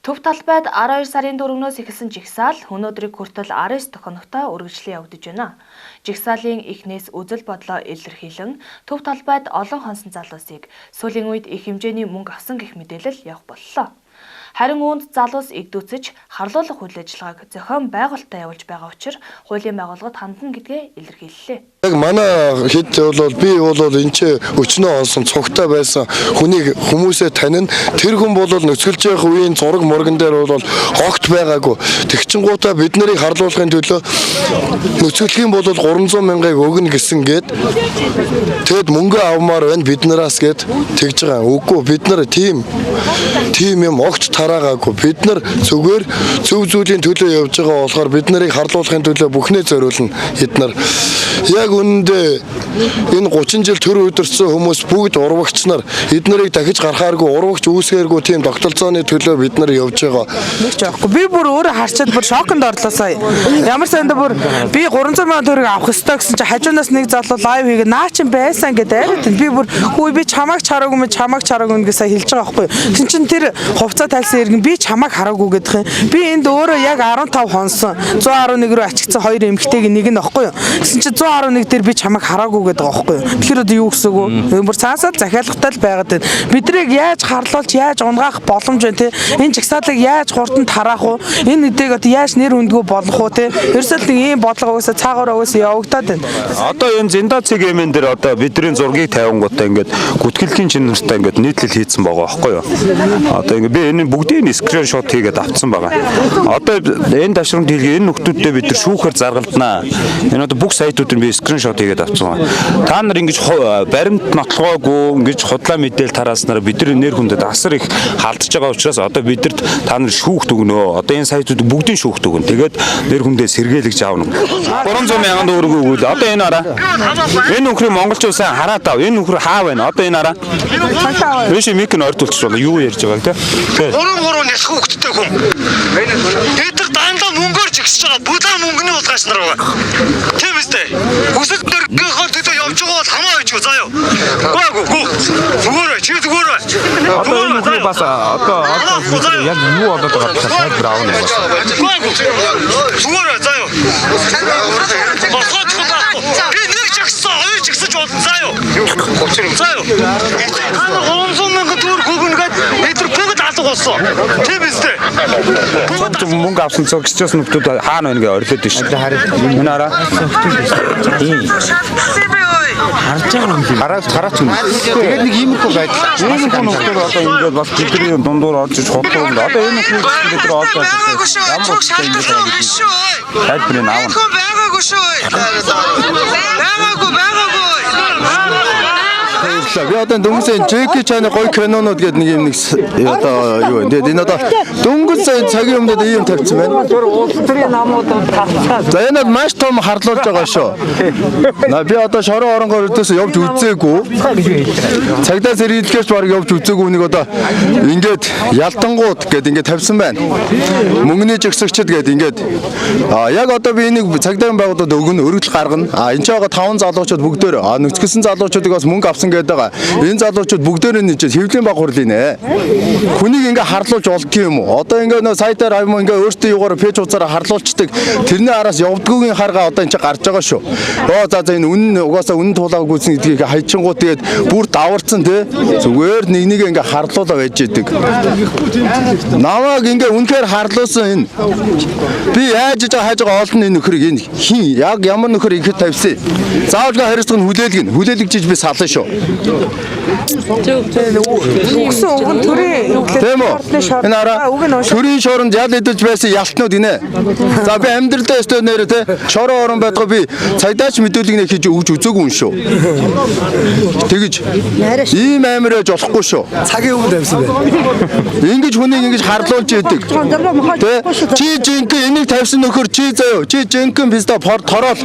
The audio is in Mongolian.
Төв талбайд 12 сарын 4-өөс эхэлсэн жагсаал өнөөдрийг хүртэл 19 дахь хоногтой үргэлжлэн явагдаж байна. Жагсаалын эхнээс үзэл бодлоо илэрхийлэн төв талбайд олон хонсон залуусыг сүүлийн үед их хэмжээний мөнгө авсан гэх мэдээлэл явах боллоо. Харин үүнд залуус эгдүүцэж харлуулах үйл ажиллагааг зохион байгуулалтаа явуулж байгаа учир хуулийн байгууллагад хандна гэдгээ илэрхийллээ. Яг манай хэд бол би бол энэ ч өчнөө онсон цугтай байсан хүнийг хүмүүсээ танин, тэр хүн бол нөцгөлж явах үеийн зураг мурган дээр бол огт байгаагүй. Тэгчингуудаа бид нарыг харлуулахын төлөө нөцгөлөх юм бол 300 мянгаыг өгнө гэсэн гээд тэгэд мөнгө авмаар байна бид нараас гээд тэгж байгаа. Үгүй, бид нар тийм юм огт тараагаагүй. Бид нар зүгээр зөв зүйлийн төлөө явж байгаа болохоор бид нарыг харлуулахын төлөө бүхнээ зориулна эд нар. Яг үнэндээ энэ 30 жил төр өдөрцөн хүмүүс бүгд урвагч нар, эд нарыг дахиж гарахааргүй, урвагч үүсгээргүй тийм тогтолцооны төлөө бид нар явж байгаа. Нэг ч байхгүй. Би бүр өөрөө харчаад бүр шоконд орлоо сая. Ямар санда бүр би 300 сая төгрөг авах ёстой гэсэн чи хажуунаас нэг залуу live хийгээ наа чин байсан гэдэг арай тийм. Би бүр хүү, би чамайг чараагүй мэн, чамайг чараагүй мэн гэж сая хэлж байгаа байхгүй юу. Тэгсэн чин тэр хувцас тайлсан иргэн би чамайг хараагүй гэдэх юм. Би энд өөрөө яг 15 хонсон 111 рүү ачигдсан хоёр эмэгтэйг нэг нь байхгүй юу. Тэгсэн чи 111 дээр би чамайг хараагүй гэдэг байгаа байхгүй юу. Тэгэхээр одоо юу гэсэн үг вэ? Бүр цаасаа захиалгатай л байгаад байна. Бидрийг яаж харлуулж, яаж унгаах боломж байна те? Энэ жагсаалыг яаж хурдан тараах уу? Энэ эдийг одоо яаж нэр хүндгүү болгох уу те? Ерөөсөө л нэг ийм бодлого угаасаа цаагаар угаасаа явагдаад байна. Одоо энэ Зинда цэг эмэн дээр одоо бидний зургийг тавингуудаа ингээд гүтгэлгийн чин нартай ингээд нийтлэл хийцэн байгаа байхгүй юу? Одоо ингээд би энэ бүгдийг screenshot хийгээд авцсан байгаа. Одоо энэ ташрамт хийлгээ энэ нөхдүүдтэй бид нар шүүхээр заргалданаа. Энэ одоо бүх сайтуудыг би screenshot хийгээд авцсан байгаа. Та нар ингэж баримт нотлогоогүй ингэж худлаа мэдээлэл тарааснараа бидний нэр хүндэд асар их халдж байгаа учраас одоо бидэрт та нар шүүхт өгнө. Одоо энэ сайтууд бүгдийг шүүхт өгнө. Тэгээд нэр хүндээ сэргийлэж авна. 300 мянган төгрөг өгвөл одоо энэ араа. Энэ нөхрийг монголчууд сайн хараад ав. Энэ нөхөр хаа байна? Одоо энэ араа. Биш, мик нь ойртуулчих болно. Юу ярьж байгааг те. Тэ. 3 3 нялх хүүхэдтэй хүн. Бид нар дандаа мөнгөөр жигсэж байгаа. Бүлээн мөнгөний улгаач нар байгаа. Тийм үстэй. Хүсэл дөргийнхөө төлөө явж байгаа бол хамаа байж заа юу. Гүү гүү гүү. Зүгээр бай. Чи зүгээр бай. Одоо энэ нөхрийг бас одоо яг юу болоод байгаа талаар тайлбар авна. Гүү гүү. Зүгээр бай заа юу. Босгооч байхгүй. Би нэг жагссан, хоёр жагсаж болно заа юу. Заа юу. Та нар 300 мянган төгрөг өгнөгээд бид нар бүгд алга болсон. Тийм үстэй. Бүгд Мөнгө авсан цогцчоос нөхдүүд хаана байна гэж орилоод байна шүү. Энэ араа. Харж байгаа юм. Хараач хараач юм. Тэгээд нэг иймэрхүү байдал. Иймэрхүү нөхдөр одоо ингээд бас бидний дундуур орж иж худлаа юм. Одоо энэ нөхрийг бид нар олж олж ямар утгатай ингэж байгаа гэдэг тайлбарыг авна. Байгаагүй шүү. Байгаагүй, байгаагүй. Баярлалаа. Би одоо дөнгөж Джеки Чаны гоё кинонууд гэдэг нэг юм нэг одоо юу вэ? Тэгээд энэ одоо дөнгөж сая цагийн өмнөд ийм тавьсан байна. Улс төрийн намууд тавцаа. За, энэ бол маш том харлуулж байгаа шүү. На би одоо шорон оронгоор өдөөс явж үзээгүй. Цагдаа сэргийлэхэрч баг явж үзээгүй нэг одоо ингээд ялдангууд гэд ингээд тавьсан байна. Мөнгөний жигсэгчд гэд ингээд а яг одоо би энийг цагдаагийн байгууллагад өгнө, өргөдөл гаргана. А энэ ч байгаа таван залуучууд бүгдээр нүцгэлсэн залуучуудыг бас мөнгө авсан гэдэг байгаа. Энэ залуучууд бүгдээр нь чинь хэвлийн баг хурлын нэ. Хүнийг ингээ харлуулж болдго юм уу? Одоо ингээ нөө сайтаар ам ингээ өөртөө юугаар пэйж хуудасаараа харлуулцдаг. Тэрний араас явдгүйгийн харгаа одоо энэ чинь гарч байгаа шүү. Оо за энэ үнэн угаасаа үнэн тулаагүйсэн гэдгийг хайчингууд тэгээд бүр даварцсан те. Зүгээр нэг нэг ингээ харлуулаа байж идэг. Намайг ингээ үнэхээр харлуулсан энэ. Би яаж иж хайж байгаа олон энэ нөхрийг, энэ хин яг ямар нөхөр ихэд тавьсан. Заавал хариуцлага нь хүлээлгэн. Хүлээлгэж иж би сална шүү. Үгсэн үг нь төрийн юу гэлээ. Тийм үү? Энэ араа Үг нь уншаа. төрийн шоронд ял идэж байсан ялтнууд гинэ. За, би амьдралдаа өстөө нэрэ те шорон орон байдгаа би цагдаач мэдүүлэг нэ хийж өгч үзээгүй юм шүү. Тэгэж ийм амар яж болохгүй шүү. Цагийн өмнө тавьсан байна. Ингэж хүнийг ингэж харлуулж идэг. Тэ, чи жинхэнэ энийг тавьсан нөхөр чи заяо. Чи жинхэнэ писта тороол.